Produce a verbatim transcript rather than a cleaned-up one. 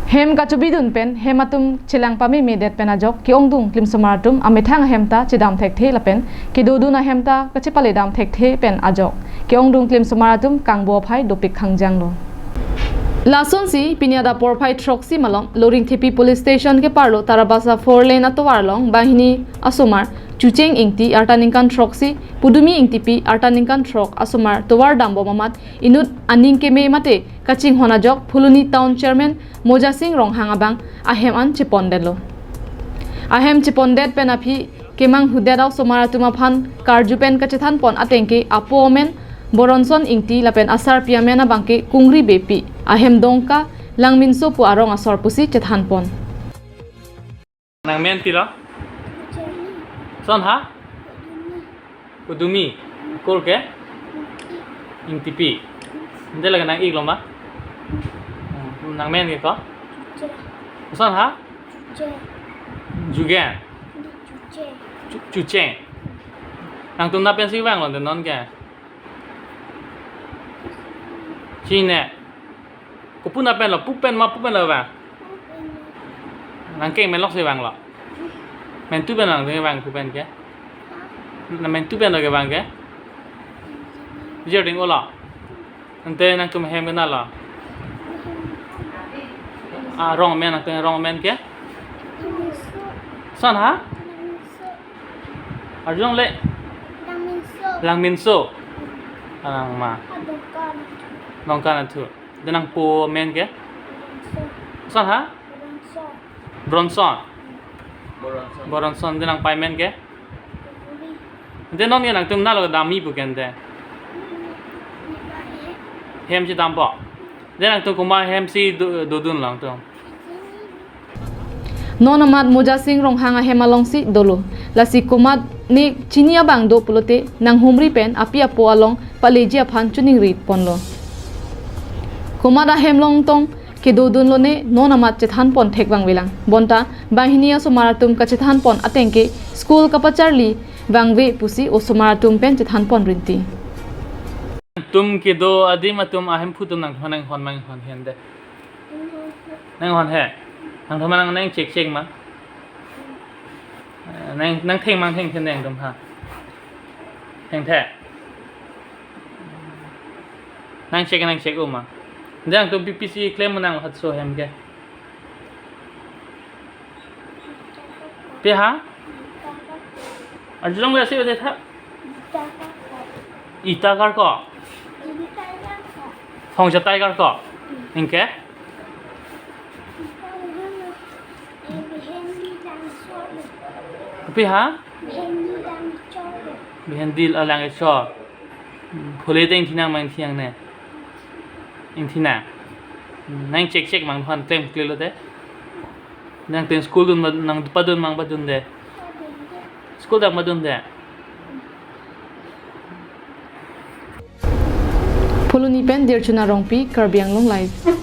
Hem kachobidun pen hem atum chelang pamemedet pen ajok ke-ongdung klimsomar atum amethang ahem ta chedam thekthe lapen kedodun ahem ta kachepaledam thekthe pen ajok ke-ongdung klimsomar atum kangbo aphai dopik khangjanglo. Lasonsi pini adap porphai throksi malom Loringthepi Police Station keparlo Tarabasa four lane atovar along banghini asomar Chucheng Ingti arta ningkan throksi, Pudumi Ingtipi arta ningkan throk asomar tovar dambom amat inut aning keme mate kachinghon ajok Phuloni Town Chairman Mojasing Ronghang abang ahem an chepondetlo. Ahem chepondet pen aphi kemanghudet asomar atum aphan karju pen kachethanpon atengke apo amen Boronson Ingti lapen asarpi amen abangke Kungri Beypi, ahem Dongka Langminso pu arong asor pusi chethanpon. Nangmen pilo? Son ha? Pudumi. Kur ke? Ingtipi. Ante lake nang-iklo ma? Nangmen ke ko? Son ha? Jugen. Chu-, Chucheng. Nangtum na pensi vanglo de non ke? Chine. Kopu na penlo, pu pen ma pu penlo vang? Nangkeng menlok si vanglo. Mentu pen nangtum vang pu pen ke? Na mentu penlo ke vang ke? Jerding olo. Ante nangtum hem kenalo. Arong amen, nangtum arong amen ke? Son ha? Arjulongle? Langminso. Langminso. Arang ma? Adongkan. Dongkan athu. Ante nangpo amen ke? Bronson. Son ha? Bronson. Bronson. Bronson. Bronson. Ante nangpei amen ke? Pudumi. Ante non ke nangtum nalo dam-i pu ke ante? Hem chedampo. Ante nangtum komat hem si do-, dodunlo nangtum? Non amat Mojasing Ronghang ahem alongsi dolo. Lasi komat ne chini abang do pulote nanghumri pen api apo along paleji aphan choningri ponlo. Komat ahem along tong kedodunlo ne non amat chethanpon thek vangvelang. Bonta banghini asomar atum kachethanpon atengke school kapacharli vangve pusi osomar atum pen chethanpon rinti. Tum kedo adim atum ahemphu atum nang, nanghon manghon hen de. Nanghon he. Nangtum nang, nang chek chek ma? Eh, nang, nang theng mang thengthe nangtum ha? Thengthe. Nang chek nang chek-o ma? Ante nangtum pi pisi klem nang hatso hem ke? Pi ha? Arjulongle si bade tha? Ita karkok. Hong jatai karkok. Ingke? Pi ha? Bhendi alang echor. Phule te ingthinang ma ingthinang ne? Ingthinang. Nang chek chek mang phan klem klelo te. Nangtum school dun ma, nang padun mang padunde. School dak padunde. Phuloni pen Dirchuna Rongpi, Karbi Anglong Live.